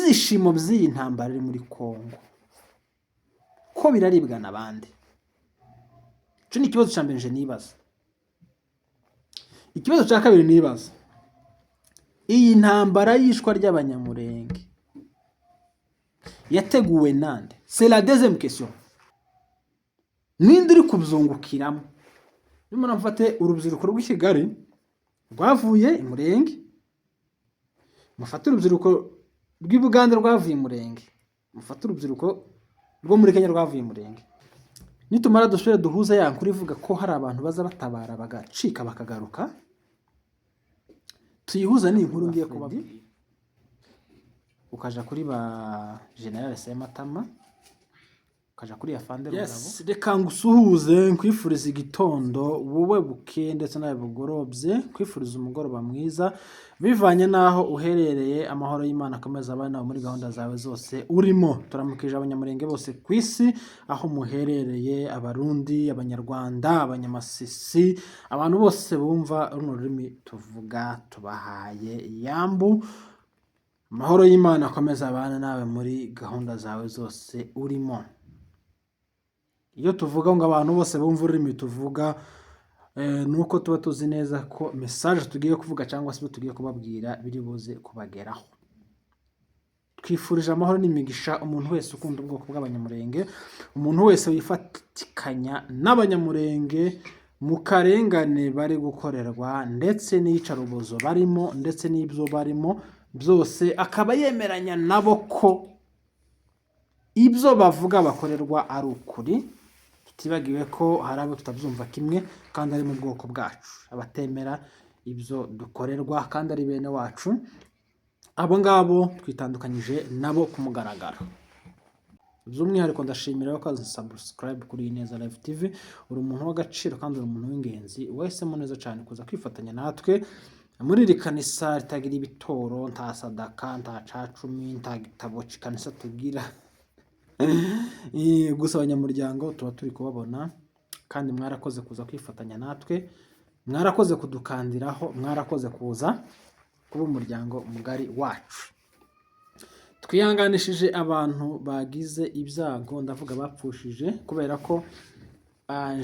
Ibyishimo by'iyi ntambara iri muri Kongo ko biraribwa n'abandi? Icyo ni ikibazo cya mbere nje nibaza. Ikibazo cya kabiri nibaza: iyi ntambara y'ishwa ry'Abanyamurenge yateguwe nande? C'est la deuxième question. Ninde uri kubyungukiramo? Nimba mfate urubyiruko rw'i Kigali rwavuye i Murenge, mufate urubyiruko rw'i Bugande rwavuye i Murenge, mufate urubyiruko rwo muri Kenya rwavuye i Murenge, nitumara dusubire duhuze ya nkuru ivuga ko hari abantu baza batabara bagacika bakagaruka, tuyihuza n'iyi nkuru ngiye kubabwira. Ukaja kuri ba General Sematama, ukaja kuri Afande Rugabo. Reka ngusuhuze, nkwifuriza igitondo wowe buke ndetse nawe bugorobye, nkwifuriza umugoroba mwiza bivanye n'aho uherereye. Amahoro y'Imana akomeza abane nawe muri gahunda zawe zose urimo. Turamukije Abanyamurenge bose ku isi aho muherereye, Abarundi, Abanyarwanda, Abanyamasisi, abantu bose bumva runo rurimi tuvuga, tubahaye yambu. Amahoro y'Imana akomeza abane nawe muri gahunda zawe zose urimo. Iyo tuvuga ngo abantu bose bumva ururimi tuvuga, ni uko tuba tuzi neza ko message tugiye kuvuga cyangwa se ibyo tugiye kubabwira biri buze kubageraho. Twifurije amahoro n'imigisha umuntu wese ukunda ubwoko bw'Abanyamurenge, umuntu wese wifatikanya n'Abanyamurenge mu karengane bari gukorerwa ndetse n'iyicarubozo barimo ndetse n'ibyo barimo byose, akaba yemeranya nabo ko ibyo bavuga bakorerwa ari ukuri, tutibagiwe ko hari abo tutabyumva kimwe kandi ari mu bwoko bwacu, abatemera ibyo dukorerwa kandi ari bene wacu, abo ngabo twitandukanyije nabo ku mugaragaro. By'umwihariko ndashimira ko subscribe kuri Ineza Live TV. Uri umuntu w'agaciro kandi uri umuntu w'ingenzi, wahisemo neza cyane kuza kwifatanya natwe muri iri kanisa ritagira ibitoro, nta sadaka, nta cacumi, nta gitabo cy'ikanisa tugira. Gusa abanyamuryango tuba turi kubabona, kandi mwarakoze kuza kwifatanya natwe, mwarakoze kudukandiraho, mwarakoze kuza kuba umuryango mugari wacu. Twihanganishije abantu bagize ibyago, ndavuga bapfushije, kubera ko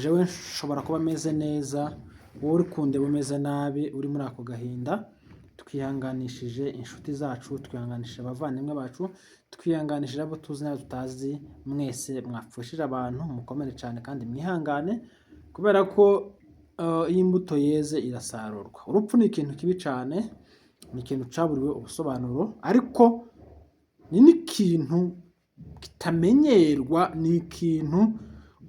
jewe nshobora kuba meze neza, wowe uri kundeba umeze nabi, uri muri ako gahinda. Twihanganishije inshuti zacu, twihanganishije abavandimwe bacu, twihanganishije abo tuzi n'abo tutazi, mwese mwapfushije abantu, mukomere cyane kandi mwihangane, kubera ko iyo imbuto yeze irasarurwa. Urupfu ni ikintu kibi cyane, ni ikintu cyaburiwe ubusobanuro, ariko ni n'ikintu kitamenyerwa, ni ikintu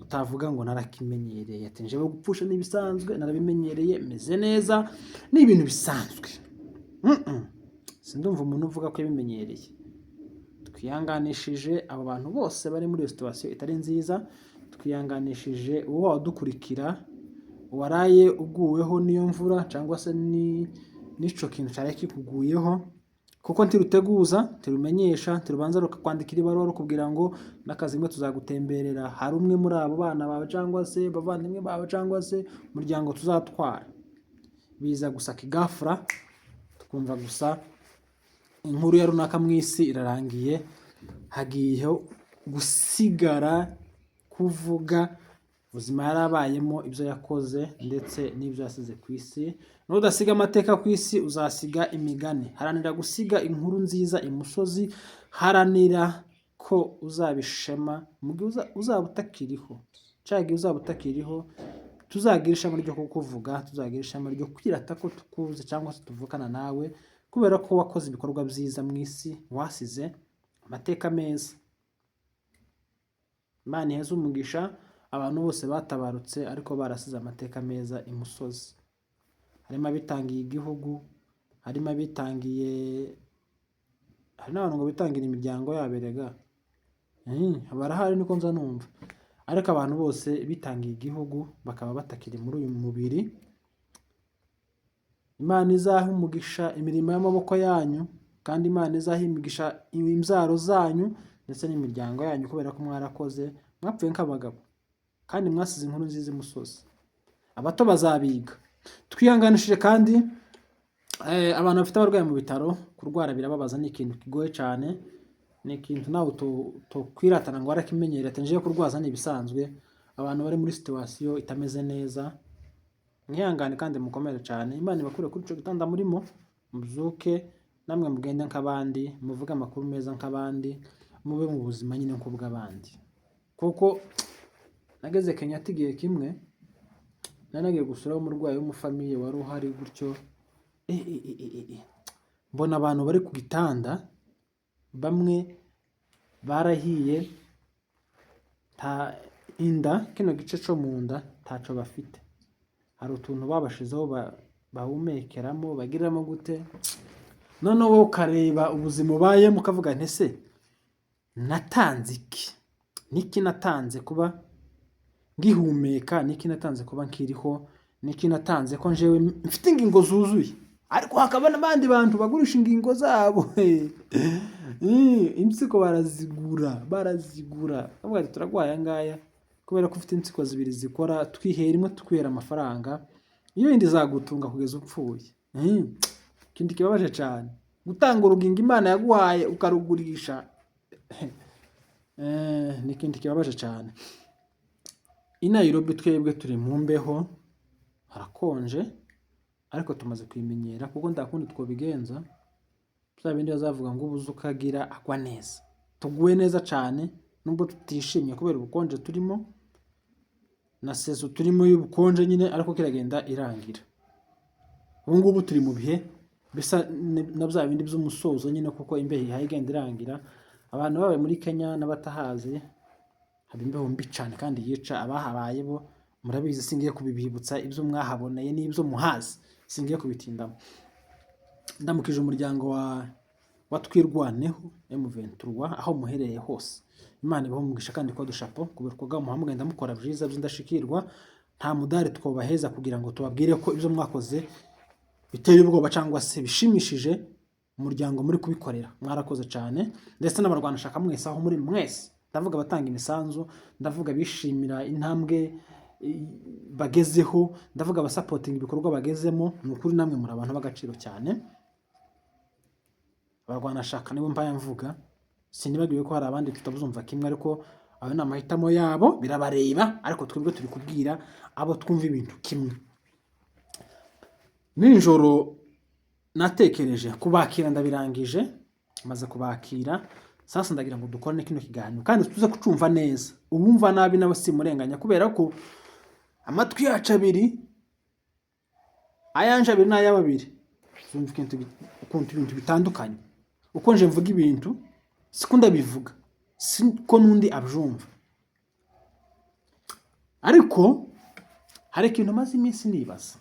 utavuga ngo narakimenyereye, ati njyewe gupfusha ni ibisanzwe, narabimenyereye, meze neza, ni ibintu bisanzwe. Sindumva umuntu uvuga ko yabimenyereye. Twihanganishije abo bantu bose bari muri iyo situation itari nziza, twihanganishije uwo wadukurikira waraye uguweho n'iyo mvura cyangwa se n'ico kintu cyari kikuguyeho, kuko ntiruteguza, ntirumenyesha, ntirubanza rukakwandikira ibaruwa rukubwira ngo n'akazi rimwe tuzagutemberera, hari umwe muri abo bana bawe cyangwa se abavandimwe bawe cyangwa se umuryango tuzatwara. Biza gusa kigafura, tukumva gusa inkuru ya runaka mu isi irarangiye, hagiyeho gusigara kuvuga ubuzima yari abayemo, ibyo yakoze ndetse n'ibyo yasize ku isi. Nudasiga amateka ku isi, uzasiga imigani. Haranira gusiga inkuru nziza imusozi, haranira ko uzabishema mu gihe uzaba utakiriho. Cya gihe uzaba utakiriho, tuzagira ishema ryo kukuvuga, tuzagira ishema ryo kwirata ko tukuzi cyangwa se tuvukana nawe, kubera ko wakoze ibikorwa byiza mu isi, wasize amateka meza. Imana iheze umugisha abantu bose batabarutse ariko barasize amateka meza imusozi. Harimo abitangiye igihugu, harimo abitangiye, hari n'abantu ngo bitangira imiryango yabo erega, barahari niko nza numva. Ariko abantu bose bitangiye igihugu bakaba batakiri muri uyu mubiri, Imana izahe umugisha imirimo y'amaboko yanyu, kandi Imana izahe imigisha imbyaro zanyu ndetse n'imiryango yanyu, kubera ko mwarakoze, mwapfuye nk'abagabo kandi mwasize inkuru nziza imusozi. Abato bazabiga. Twihanganishije kandi abantu bafite abarwayi mu bitaro. Kurwara birababaza, ni ikintu kigoye cyane. Ni ikintu nawe utokwiratana ngo warakimenyereye, ati njewe kurwaza ni ibisanzwe. Abantu bari muri situation itameze neza, mwihangane kandi mukomere cyane. Imana ibakure kuri ico gitanda murimo, mubyuke namwe mugende nk'abandi, muvuge amakuru meza nk'abandi, mube mu buzima nyine nk'ubw'abandi. Kuko nageze Kenyatta igihe kimwe, nari nagiye gusuraho umurwayi w'umufamille wari uhari gutyo, mbona abantu bari ku gitanda, bamwe barahiye, nta inda, kino gice co mu nda ntaco bafite, hari utuntu babashizeho bahumekeramo, bagiriramo gute. Noneho wowe ukareba ubuzima ubayemo, ukavuga nti: "Ese natanze iki? Niki natanze kuba ngihumeka? Niki natanze kuba nkiriho? Niki natanze ko njewe mfite ingingo zuzuye, ariko hakaba n'abandi bantu bagurisha ingingo zabo?" Impyiko barazigura, barazigura, bavuga ati: "Turaguhaye aya ngaya kubera ko ufite impyiko zibiri zikora, twihera imwe, tukwihera amafaranga, iyo yindi izagutunga kugeza upfuye." Ikindi kibabaje cyane, gutanga urugingo Imana yaguhaye ukarugurisha, ni ikindi kibabaje cyane. I Nairobi twebwe turi mu mbeho, harakonje, ariko tumaze kubimenyera kuko nta kundi twobigenza. Bya bindi bazavuga ngo ubuze ukagira agwa neza, tuguwe neza cyane nubwo tutishimye kubera ubukonje turimo na saison turimo y'ubukonje nyine, ariko kiragenda irangira. Ubu ngubu turi mu bihe bisa na bya bindi by'umusozo nyine, kuko imbeho ihaye igenda irangira. Abantu babaye muri Kenya n'abatahazi, haba imbeho mbi cyane kandi yica. Abahabaye bo murabizi, singiye kubibibutsa, ibyo mwahaboneye n'ibyo muhazi, singiye kubitindamo. Ndamukije umuryango wa Twirwaneho M23 aho muherereye hose. Imana ibahe umugisha kandi ko dushapo ku bikorwa muha mugenda mukora byiza by'indashikirwa. Nta mudari twobaheza kugira ngo tubabwire ko ibyo mwakoze biteye ubwoba cyangwa se bishimishije umuryango muri kubikorera. Mwarakoze cyane, ndetse n'abarwanashaka mwese aho muri mwese. Ndavuga abatanga imisanzu, ndavuga abishimira intambwe bagezeho, ndavuga abasupportinga ibikorwa bagezemo. Ni ukuri namwe muri abantu b'agaciro cyane. Abarwanashaka nibo mbaya mvuga, sinibagiwe ko hari abandi tutabuzumva kimwe, ariko ayo ni amahitamo yabo, birabareba, ariko twebwe turi kubwira abo twumva ibintu kimwe. Nijoro natekereje kubakira, ndabirangije, maze kubakira. Sasa ndagira ngo dukorane kino kiganiro kandi tuze kucumva neza. Uwumva nabi nawe simurenganya, kubera ko amatwi yacu abiri, ayanje abiri n'ay'ababiri, zumva ikintu ukuntu ibintu bitandukanye. Uko nje mvuga ibintu siko ndabivuga, siko n'undi abyumva. Ariko hari ikintu maze iminsi nibaza,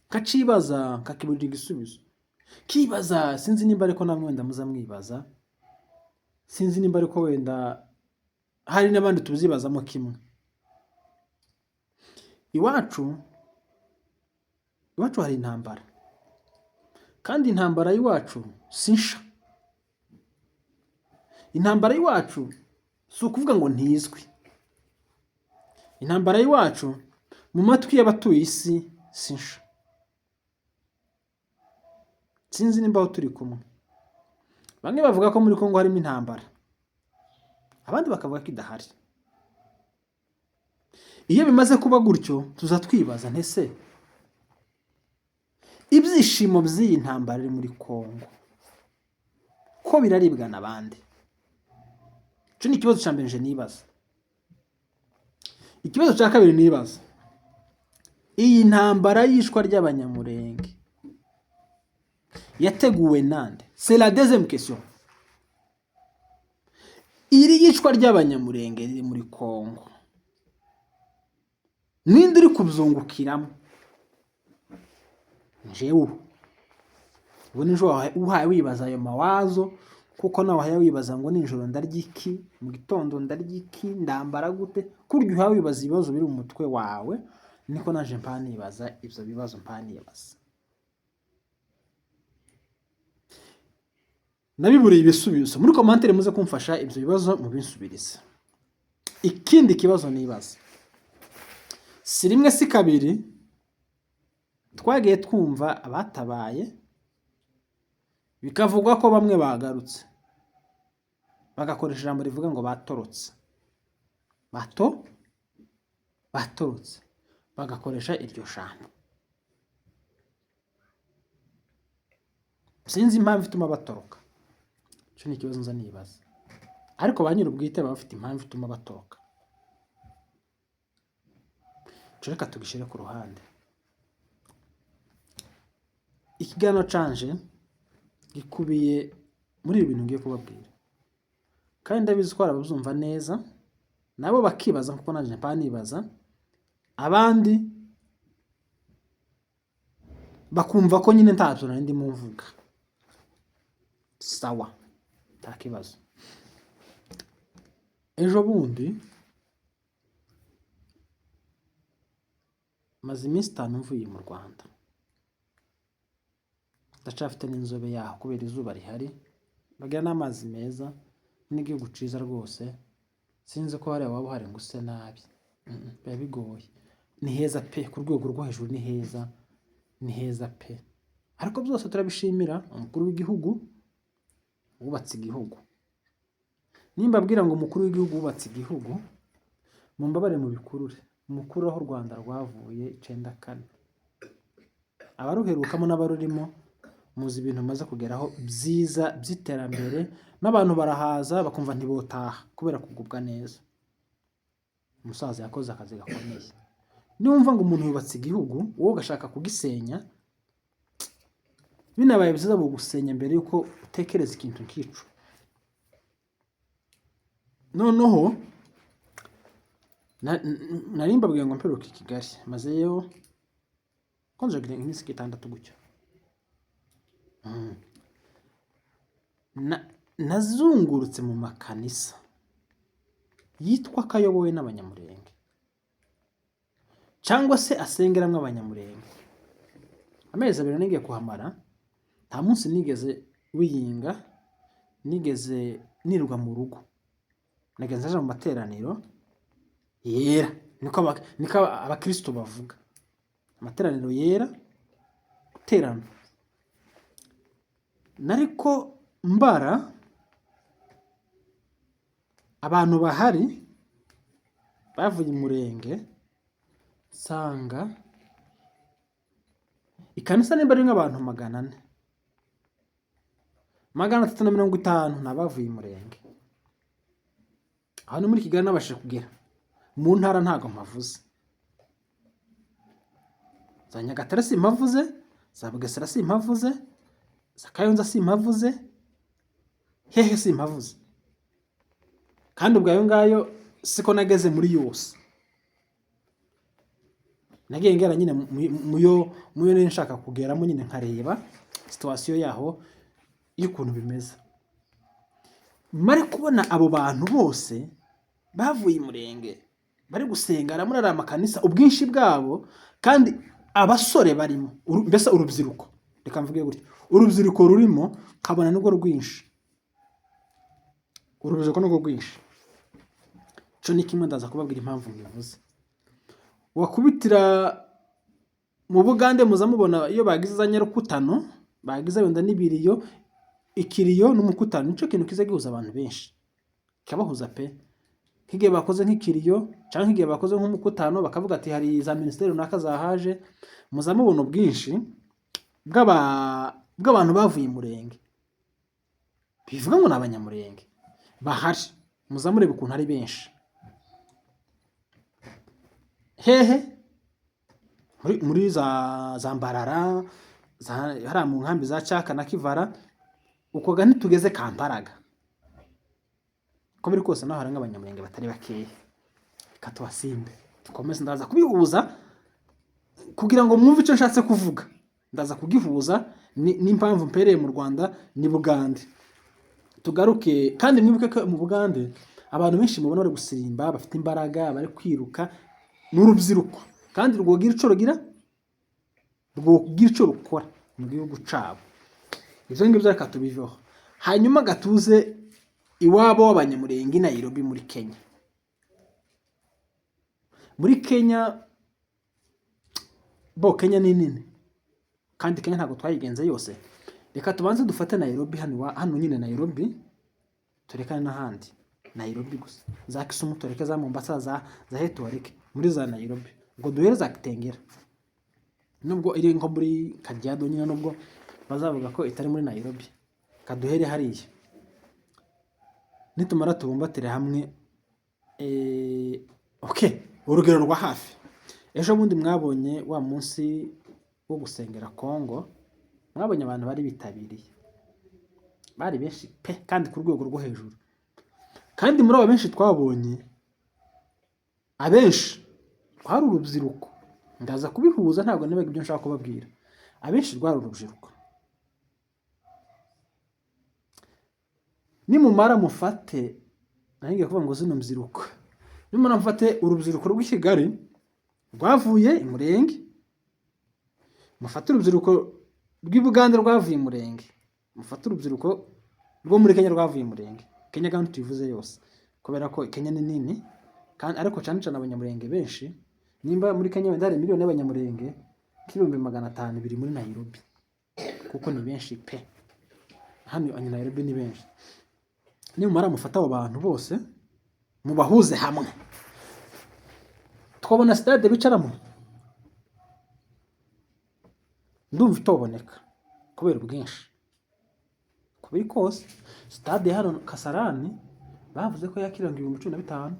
nkacibaza, nkakiburira igisubizo, kibaza. Sinzi nimba ariko namwe wenda muza mwibaza, sinzi nimba ariko wenda hari n'abandi tuzibazamo kimwe. Iwacu hari intambara, kandi intambara y'iwacu si nsha. Intambara y'iwacu si ukuvuga ngo ntizwi. Intambara y'iwacu mu matwi y'abatuye isi si nsha. Sinzi nimba aho turi kumwe. Bamwe bavuga ko muri Kongo harimo intambara, abandi bakavuga ko idahari. Iyo bimaze kuba gutyo, tuza twibaza ntese ibyishimo by'iyi ntambara iri muri Kongo ko biraribwa n'abandi? Icyo ni ikibazo cya mbere nje nibaza. Ikibazo cya kabiri nibaza: iyi ntambara y'ishwa ry'Abanyamurenge yateguwe nande? C'est la deuxième question. Iri yicwa ry'Abanyamurenge riri muri Kongo, ninde uri kubyungukiramo? Njewe ubu nijoro uhaye wibaza ayo mawazo, kuko nawe uhaye wibaza ngo nijoro ndarya iki, mu gitondo ndarya iki, ndambara gute? Kurya uhaye wibaza ibibazo biri mu mutwe wawe, niko naje mpa nibaza ibyo bibazo, mpa nibaza, nabiburiye ibisubizo. Muri commentaire muze kumfasha ibyo bibazo mubinsubirize. Ikindi kibazo nibaza, si rimwe si kabiri twagiye twumva abatabaye bikavugwa ko bamwe bagarutse. Bagakoresha ijambo rivuga ngo batorotse, batorotse, bagakoresha iryo jambo. Sinzi impamvu ituma batoroka, icyo ni ikibazo nza nibaza, ariko ba nyir'ubwite baba bafite impamvu ituma batoroka. Ico reka tugishyire ku ruhande. Ikiganiro canje gikubiye muri ibi bintu ngiye kubabwira, kandi ndabizi ko hari ababyumva neza nabo bakibaza kuko nanjye mpa nibaza, abandi bakumva ko nyine ntacyo nari ndimo mvuga. Sawa, nta kibazo. Ejo bundi maze iminsi 5 mvuye mu Rwanda, ndacafite n'inzobe yaho kubera izuba rihari, bagira n'amazi meza n'igihugu ciza rwose. Sinzi ko hariya waba uhari ngo use nabi, biba bigoye. Ni heza pe, ku rwego rwo hejuru ni heza, ni heza pe. Ariko byose turabishimira umukuru w'igihugu wubatse igihugu. Nimba abwira ngo umukuru w'igihugu wubatse igihugu, mumbabare mubikurure, mukuru aho u Rwanda rwavuye 94, abaruherukamo n'abarurimo muzi ibintu maze kugeraho byiza by'iterambere, n'abantu barahaza bakumva ntibotaha kubera kugubwa neza. Umusaza yakoze akazi gakomeye. Niwumva ngo umuntu yubatse igihugu wowe ugashaka kugisenya, binabaye byiza bugusenya mbere yuko utekereza ikintu nk'ico. Noneho nari mbabwiye ngo mperuke i Kigali, mazeyo konje iminsi 6 gutyo. Nazungurutse mu makanisa yitwa ko ayobowe n'Abanyamurenge cyangwa se asengeramwo Abanyamurenge. Amezi 2 nigiye kuhamara, nta munsi nigeze wiyinga, nigeze nirwa mu rugo. Nagenze nja mu materaniro yera, niko abakristo bavuga, amateraniro yera, guterana. Nariko mbara abantu bahari bavuye Imurenge, nsanga ikanisa nimba ari nk'abantu 400, 350 ni abavuye Imurenge. Aho ni muri Kigali nabashije kugera, mu ntara ntago mpavuze, za Nyagatare simpavuze, za Bugesera simpavuze, za Kayonza simpavuze, hehe simpavuze. Kandi ubwo ayo ngayo siko nageze muri yose, nagiye ngera nyine muyo nari nshaka kugeramo nyine, nkareba situation yaho y'ukuntu bimeze. Mare kubona abo bantu bose bavuye Imurenge bari gusengera muri ariya makanisa, ubwinshi bwabo, kandi abasore barimo, mbese urubyiruko, reka mvuge gutyo, urubyiruko rurimo nkabona nibwo rwinshi, urubyiruko nibwo rwinshi. Ico ni kimwe, ndaza kubabwira impamvu nkivuze. Wakubitira mu Bugande muza mubona iyo bagize za nyarukutano, bagize wenda n'ibiriyo, ikiriyo n'umukutano nico kintu kiza gihuza abantu benshi, kikabahuza pe. Nk'igihe bakoze nk'ikiriyo canke nk'igihe bakoze nk'umukutano bakavuga ati hari za minisiteri runaka zahaje, muza mubona ubwinshi bw'abantu bavuye Imurenge, bivuga ngo ni Abanyamurenge bahari, muza mureba ukuntu ari benshi. Hehe? Muri za Mbarara, hariya mu nkambi za Caka na Kivara, uko ga ntitugeze Kamparaga. Uko biri kose naho hari nk'Abanyamurenge batari bakeya. Reka tubasimbe dukomeze, ndaza kubihuza kugira ngo mwumve icyo nshatse kuvuga. Ndaza kugihuza n'impamvu mpereye mu Rwanda ni Bugande. Tugaruke kandi mwibuke ko mu Bugande abantu benshi mubona bari gusirimba, bafite imbaraga, bari kwiruka, n'urubyiruko kandi rwogira ico rugira, rwogira ico rukora mu gihugu cabo. Ivyo ngivyo reka tubiveho. Hanyuma gatuze iwabo w'Abanyamurenge i Nairobi muri Kenya. Muri Kenya, bo Kenya ni nini kandi Kenya ntabwo twayigenze yose. Reka tubanze dufate Nairobi hano, hano nyine Nairobi, Turekane n'ahandi, Nairobi gusa, za Kisumu tureke, za Mombasa, za he tubareke, muri za Nairobi, ngo duhere za Kitengela, nubwo iri nko muri Kajiado nyine, nubwo bazavuga ko itari muri Nairobi, kaduhere hariya. Nitumara tubumbatire hamwe. Okay, urugero rwa hafi, ejo bundi mwabonye wa munsi wo gusengera Kongo, mwabonye abantu bari bitabiriye, bari benshi pe, kandi ku rwego rwo hejuru. Kandi muri abo benshi twabonye, abenshi rwari urubyiruko. Ndaza kubihuza, ntabwo nibaga ibyo nshaka kubabwira. Abenshi rwari urubyiruko. Nimumara mufate, nari kuvuga ngo zino mbyiruko, nimumara mufate urubyiruko rw'i Kigali rwavuye i Murenge, mufate urubyiruko rw'i Bugande rwavuye i Murenge, mufate urubyiruko rwo muri Kenya rwavuye i Murenge. Kenya kandi tuyivuze yose kubera ko Kenya ni nini, kandi ariko cyane cyane abanyamurenge benshi, nimba muri Kenya wenda hari miliyoni y'abanyamurenge, nk'500,000 biri muri Nairobi, kuko ni benshi pe, hano i Nairobi ni benshi. Nimumara mufate abo bantu bose mubahuze hamwe, twabona stade bicaramo? Ndumva itoboneka kubera ubwinshi. Uko biri kose, stade hano Kasarani bavuze ko yakira ngo 15,000,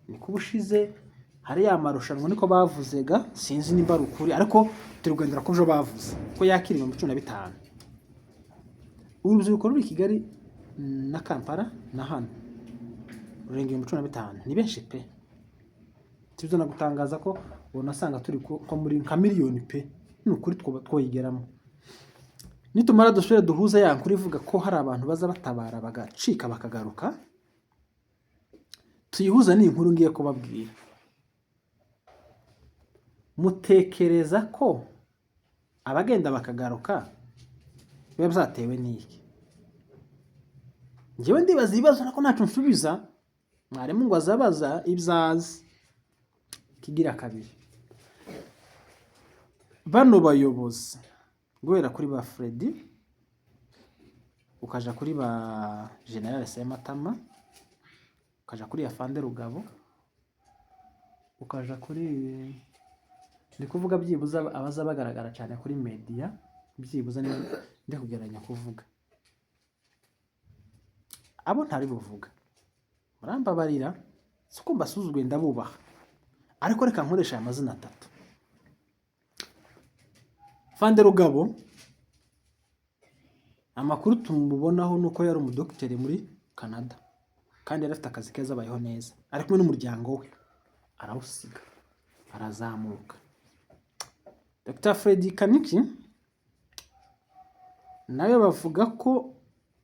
niko ubushize hari ya marushanwa niko bavuzega, sinzi nimba ari ukuri, ariko turi kugendera ku byo bavuze ko yakira 15,000. Urubyiruko ruri i Kigali na Kampala na hano rurenga 15,000, ni benshi pe. Sibyo nagutangaza ko unasanga turi ko muri nka miliyoni pe, ni ukuri twoyigeramo. Nitumara dusubire duhuze ya nkuru ivuga ko hari abantu baza batabara bagacika bakagaruka, tuyihuza n'iyi nkuru ngiye kubabwira. Mutekereza ko abagenda bakagaruka biba byatewe n'iki? Njyewe ndibaza ibibazo nako ntacyo nsubiza, mwarimu ngo azabaza ibyo azi. Kigira kabiri, bano bayobozi guhera kuri ba Freddy ukaja kuri ba General Sematama, ukaja kuri Afande Rugabo, ukaja kuri, ndi kuvuga byibuze abaza bagaragara cyane kuri media, byibuze ndi kugeranya kuvuga abo ntari buvuga, murambabarira, si uko mbasuzuguye, ndabubaha, ariko reka nkoresha aya mazina atatu. Afande Rugabo, amakuru tumubonaho ni uko yari umudogiteri muri Canada, kandi yari afite akazi keza, abayeho neza, ari kumwe n'umuryango we, arawusiga arazamuka. Dr Fred Kaniki nawe bavuga ko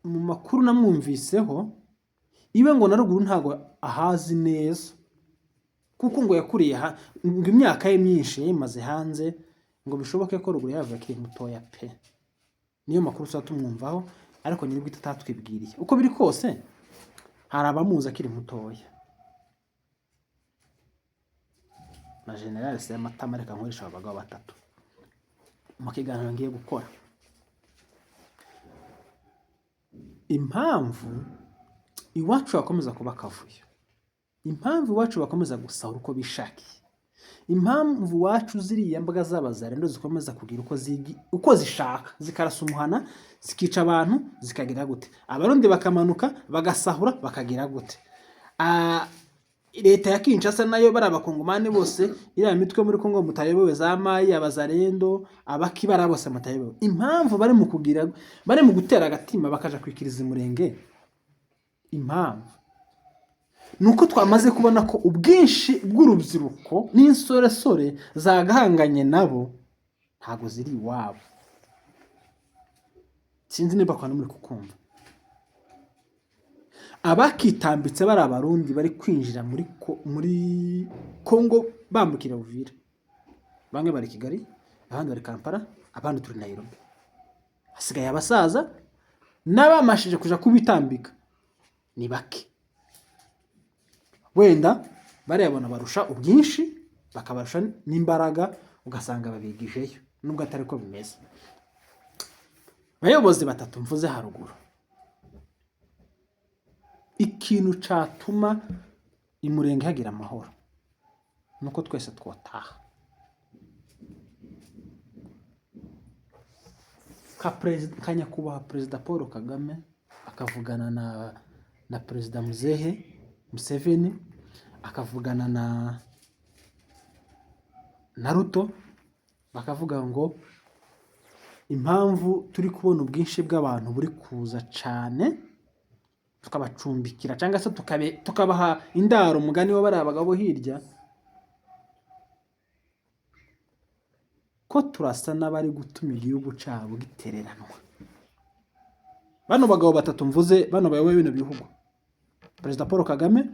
mu makuru namwumviseho iwe ngo na ruguru ntabwo ahazi neza, kuko ngo yakuriye ngo imyaka ye myinshi yayimaze hanze, ngo bishoboke ko ruguru yavuye akiri mutoya pe. Niyo makuru tuba tumwumvaho, ariko nyir'ubwite atatwibwiriye. Uko biri kose hari abamuzi akiri mutoya. Na General Sematama, reka nkoresha aba bagabo batatu mu kiganiro ngiye gukora. Impamvu iwacu hakomeza kuba akavuyo, impamvu iwacu bakomeza gusahura uko bishakiye, impamvu iwacu ziriya mbwa z'abazarendo zikomeza kugira uko zishaka, zikarasa umuhana, zikica abantu, zikagira gute, abarundi bakamanuka bagasahura bakagira gute, leta ya Kinshasa nayo bari abakongomani bose, iriya mitwe muri Kongo mutayobewe, za Mayi, abazarendo, abakibara bose mutayobewe, impamvu bari mu kugira, bari mu gutera agatima bakaja kwikiriza umurenge, impamvu ni uko twamaze kubona ko ubwinshi bw'urubyiruko n'insoresore zagahanganye nabo ntago ziri iwabo. Sinzi niba kwa muri kukumva. Abakitambitse bari abarundi bari kwinjira muri Kongo bambukira Uvira, bamwe bari Kigali, abandi bari Kampala, abandi turi Nairobi. Hasigaye abasaza n'abamashije kuja kubitambika ni bake, wenda barayabona barusha ubwinshi bakabarusha n'imbaraga, ugasanga babigijeyo nubwo atari ko bimeze. Bayobozi batatu mvuze haruguru, Ikintu catuma Imurenge hagira amahoro nuko twese twotaha. Nka nyakubahwa Perezida Paul Kagame akavugana na Perezida Muzehe Museveni, akavugana na Ruto, bakavuga ngo impamvu turi kubona ubwinshi bw'abantu buri kuza cane, tukabacumbikira cyangwa se tukabaha indaro, umugani wa bariya bagabo hirya, ko turasa n'abari gutuma igihugu cyabo gitereranwa. Bano bagabo batatu mvuze, bano bayoboye bino bihugu, Perezida Paul Kagame,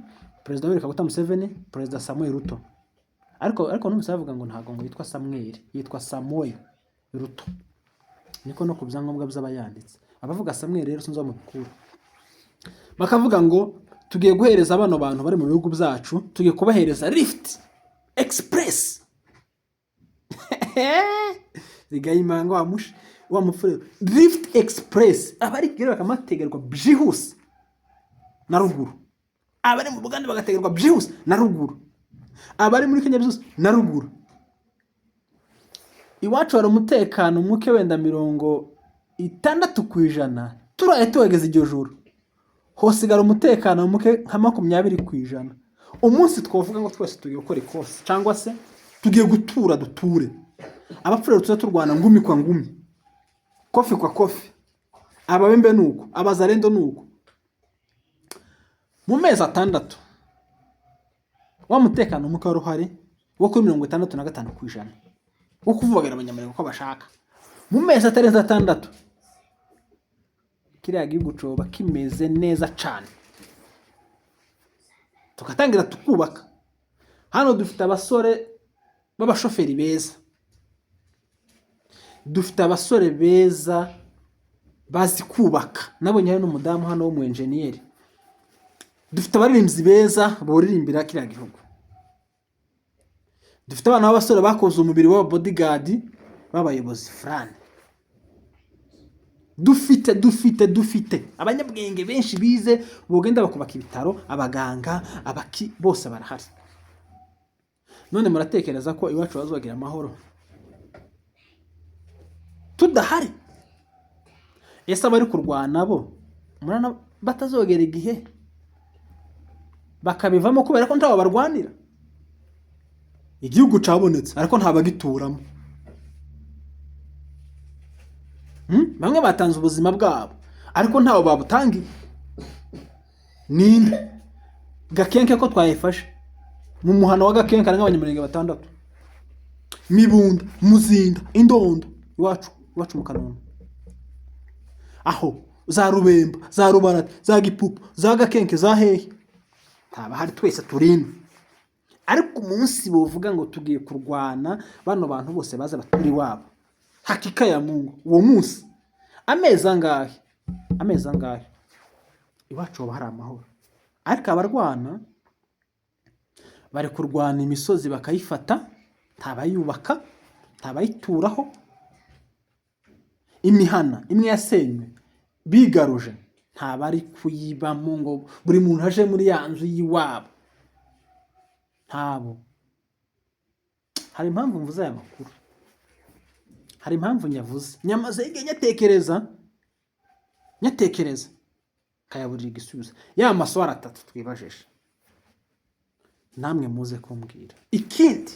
Perezida Yoweri Kaguta Museveni, Perezida Samuel Ruto, ariko numvise bavuga ngo ntabwo ngo yitwa Samuel, yitwa Samoei Ruto, niko no ku byangombwa by'abayanditse. Abavuga Samuel rero sinzi aho mubikura. Bakavuga ngo tugiye guhereza bano bantu bari mu bihugu byacu, tugiye kubahereza lift express. Rigayimanga wa mushi wa mufure, lift express, abari Kigali bakamategerwa byihuse na ruguru, abari mu Bugande bagategerwa byihuse na ruguru, abari muri Kenya byihuse na ruguru. Iwacu hari umutekano muke, wenda 60%, turaye tuhageze iryo joro hosigara umutekano muke nka 20%. Umunsi twavuga ngo twese tugiye gukora ikosi cyangwa se tugiye gutura, duture abapfurere, tuze turwana ngumi kwa ngumi, kofi kwa kofi, ababembe nuko, abazarendo nuko, mu mezi 6 wa mutekano muke wari uhari wo kuri 65% wo kuvuganira abanyamurenge uko bashaka, mu mezi atarenze 6 kiriya gihugu coba kimeze neza cane, tugatangira tukubaka. Hano dufite abasore b'abashoferi beza, dufite abasore beza bazi kubaka, nabonye hari n'umudamu hano w'umu enjeniyeri, dufite abaririmbyi beza boririmbira kiriya gihugu, dufite abana b'abasore bakoze umubiri w'aba bodyguard b'abayobozi furani, dufite abanyabwenge benshi bize bogenda bakubaka ibitaro, abaganga, abaki, bose barahari. None muratekereza ko iwacu bazagira amahoro tudahari? Ese abari kurwana bo murabona batazogera igihe bakabivamo kubera ko ntawe barwanira? Igihugu cabonetse ariko ntabagituramo. Bamwe batanze ubuzima bwabo ariko ntawe babutangiye. Ninde Gakenke ko twayifashe mu muhano wa Gakenke hari nk'abanyamurenge 6, Mibunda, Muzinda, Indondo, iwacu mu Kanombe, aho za Rubemba, za Rubarata, za Gipupu, za Gakenke, za hehe, ntaba hari, twese turino. Ariko umunsi bovuga ngo tugiye kurwana, bano bantu bose baza batura iwabo, hakika ya Mungu, uwo munsi amezi angahe, amezi angahe iwacu haba hari amahoro. Ariko abarwana bari kurwana imisozi bakayifata, ntabayubaka, ntabayituraho, imihana imwe yasenywe bigaruje ntabari kuyibamo ngo buri muntu aje muri ya nzu y'iwabo, ntabo. Hari impamvu mvuze aya makuru, hari impamvu nyavuze, nyamaze igihe nyatekereza, nyatekereza nkayaburira igisubizo. Ya maswara atatu twibajije, namwe muze kumbwira. Ikindi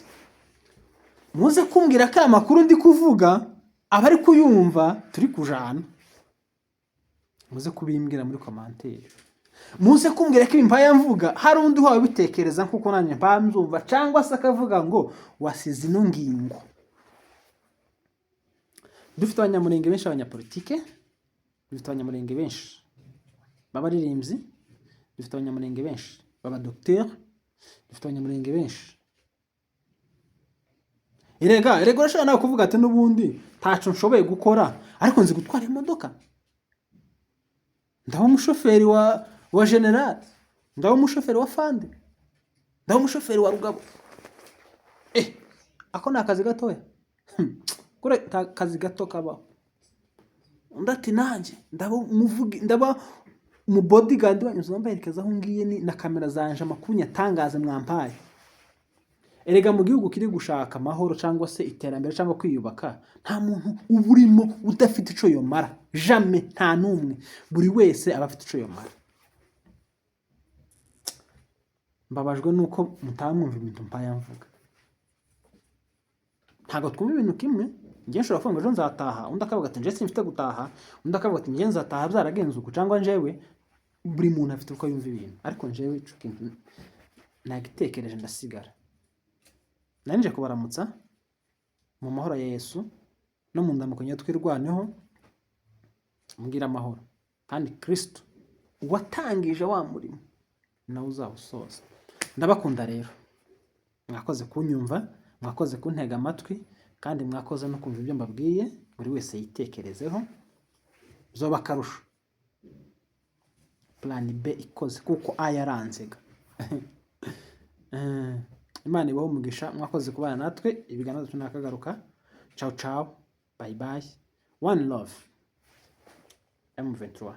muze kumbwira ko aya makuru ndi kuvuga abari kuyumva turi kujana, muze kubimbwira muri commentaire, muze kumbwira ko ibi mpaye mvuga hari undi uhawe bitekereza nkuko nanjye mpaye mbyumva, cyangwa se akavuga ngo wasize ino ngingo. Dufite abanyamurenge benshi b'abanyapolitike, dufite abanyamurenge benshi b'abaririmbyi, dufite abanyamurenge benshi b'abadogiteri, dufite abanyamurenge benshi. Erega urashobora nawe kuvuga ati n'ubundi ntaco nshoboye gukora ariko nzi gutwara imodoka, ndaba umushoferi wa general, ndaba umushoferi wa fande, ndaba umushoferi wa Rugabo. Ako ni akazi gatoya. Kure nta kazi gato kabaho. Undi ati nanjye ndaba umuvugi, ndaba Mu bodyguard wanyu uzambaherekeza aho ngiye ni na kamera zanje, amakuru nyatangaze mwampaye. Erega mu gihugu kiri gushaka amahoro cyangwa se iterambere cyangwa kwiyubaka, nta muntu uba urimo udafite ico yomara. Jamais, nta n'umwe. Buri wese aba afite ico yomara. Mbabajwe nuko mutamwumva ibintu mpaya mvuga. Ntabwo twumva ibintu kimwe. Njye nshobora kuvuga ngo ejo nzataha, undi akavuga ati njye simfite gutaha, undi akavuga ati njye nzataha byaragenze uku, cyangwa njyewe. Buri muntu afite uko yumva ibintu, ariko njyewe ico kintu nagitekereje ndasigara. Nari nje kubaramutsa mu mahoro ya Yesu no mu ndamukanyo twirwaneho, mbwira amahoro, kandi Kristo watangije wa murimo nawe uzawusoza. Ndabakunda rero, mwakoze kunyumva, mwakoze kuntega amatwi, kandi mwakoze no kumva ibyo mbabwiye. Buri wese yitekerezeho, zoba akarusho plan B ikoze kuko A yaranzega. Imana ibahe umugisha, mwakoze kubana natwe. Ibiganiro byacu nakagaruka. Ciao ciao, bye bye, one love, M23.